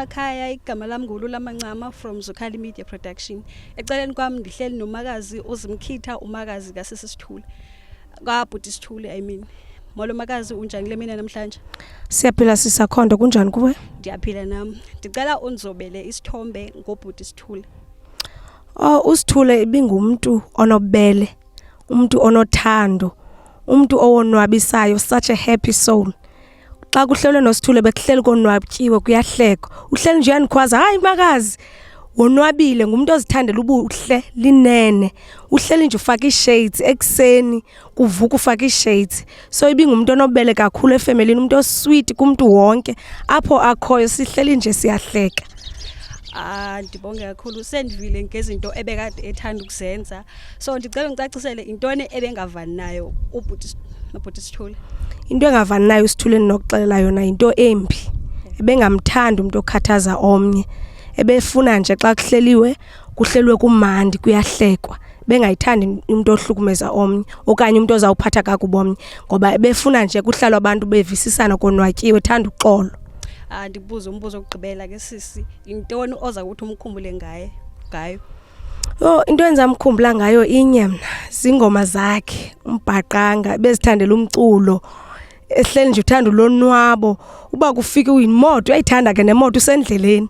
Emakhaya, igama lami nguLula Mancama from Zukhali Media Production. Eceleni kwami ndihleli nomakazi uZimkhitha, umakazi kaSisi Sithule. KaBhuti Sithule, I mean. Molo makazi, unjani kule mina namhlanje? Siyaphila sisakhonto, kunjani kuwe? Ndiyaphila nami. Ndicela unzobele isithombe ngoBhuti Sithule. Oh, uSithule ibingumntu onobele, umuntu onothando, umuntu owonwabisayo, such a happy soul. Xa kuhlelwe noSithule bekuhleli konwabtyiwe, kuyahlekwa. Uhleli nje uyanikhwaza, hayi makazi. Wonwabile, ngumuntu ozithandela ubuhle linene. Uhleli nje ufaka ii-shades ekuseni, kuvuka ufaka ii-shades. So ibingumuntu onobele kakhulu efemelini, umuntu osweet kumntu wonke. Apho akhoyo sihleli nje siyahleka. Ah, ndibonge kakhulu, sendivile ngezinto ebekade ethanda ukuzenza. So ndicela ngicacisele intoni ebengavani nayo ubhuti noBhuti Sithule. Into engavani nayo uSithule nokuxelela yona yinto embi. Ebengamthandi umuntu okhathaza omnye. Ebefuna nje xa kuhleliwe, kuhlelwe kumandi, kuyahlekwa. Bengayithandi umuntu ohlukumeza omnye okanye umuntu ozawuphatha kakubi omnye, ngoba ebefuna nje kuhlalwa abantu bevisisana, konwatyiwe, ethanda uxolo. Ah, ndikubuze umbuzo wokugqibela ke sisi, intoni oza kuthi umkhumbule ngaye ngayo? Oh, into endizamkhumbula ngayo inye mna, ziingoma zakhe, umbhaqanga, bezithandela umculo. Ehleli nje uthanda ulonwabo. Uba kufika uyimoto, uyayithanda ke nemoto, usendleleni.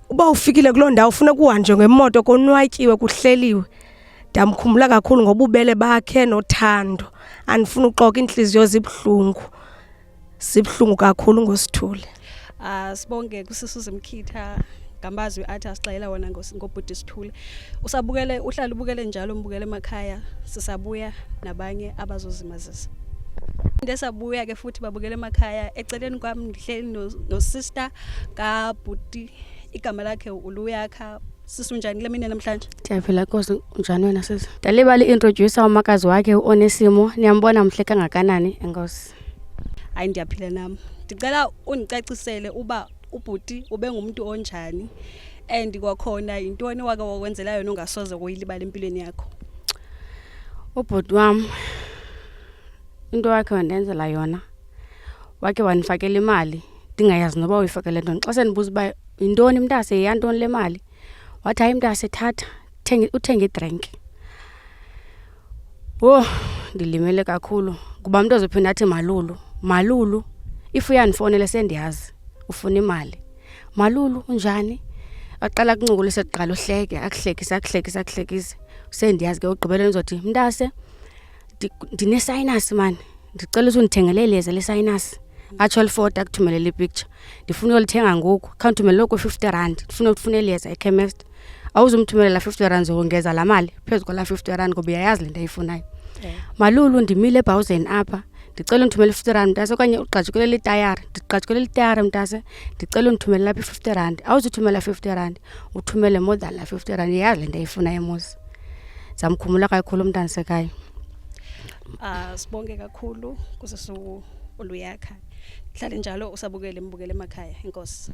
Uba ufikile kuloo ndawo ufuna kuhanjwe ngemoto, konwatyiwe, kuhleliwe. Ndamkhumbula kakhulu ngobubele bakhe nothando. Andifuni uxoka, iintliziyo zibuhlungu. Zibuhlungu kakhulu ngoSithule. Ah, sibonge kusisi uZimkhitha ngamazwi athi asixelela wona ngoBhuti Sithule. Usabukele, uhlala ubukele njalo, umbukele emakhaya, sisabuya nabanye abazozimazisa. Ndesabuya ke futhi babukele emakhaya, eceleni kwami ndihleli no sister kaBhuti, igama lakhe uLuyakha. Sisi, unjani kule mini namhlanje? Ndiyaphila Nkosi, unjani wena sisi? Ndalibala i-introduce umakazi wakhe uOnesimo, niyambona mhle kangakanani, enkosi. Hayi, ndiyaphila nami. Ndicela undicacisele uba ubhuti ube ngumuntu onjani and kwakhona yintoni wake wakwenzela yona ongasoze kuyilibala empilweni yakho? Ubhuti wam into wakhe wandenzela yona, wakhe wandifakela imali ndingayazi noba uyifakele ntoni. Xa sendibuza uba yintoni mntase, yeyantoni le mali, wathi hayi mntase, thatha thenge uthenge idrinki. Woh, ndilimele kakhulu kuba umntu ozophinda athi malulu, malulu, if uyandifowunela sendiyazi ufuna imali. Malulu, unjani? Aqala akuncokolise kuqala, uhleke, akuhlekise, akuhlekise, akuhlekise. Sendiyazi ke ugqibeleni uzothi mntase ndine-sinus mani, ndicela uzundithengele eli yeza le-sinus. Atsho alifote, akuthumelele ipicture. Ndifuna uyolithenga ngoku, khawundithumelele kwi-50 rand, ndifuna ukufuna eli yeza ekhemesti. Awuzumthumelela 50 rand, zowongeza laa mali phezu kwalaa 50 rand ngoba uyayazi le nto ayifunayo. Malulu, ndimile ebhawuzeni apha, ndicela undithumele i-50 rand mntase, okanye ugqajukelele itayari, ndigqajukelele itayari mntase, ndicela undithumele lapha i-50 rand. Awuzuthumela 50 rand, uthumele more than laa 50 rand, uyayazi le nto ayifunayo mos. Ndizamkhumbula kakhulu umntanasekhaya. Ah, sibonge kakhulu kusisi uLuyakha. Hlale njalo usabukele, mbukele emakhaya. Enkosi.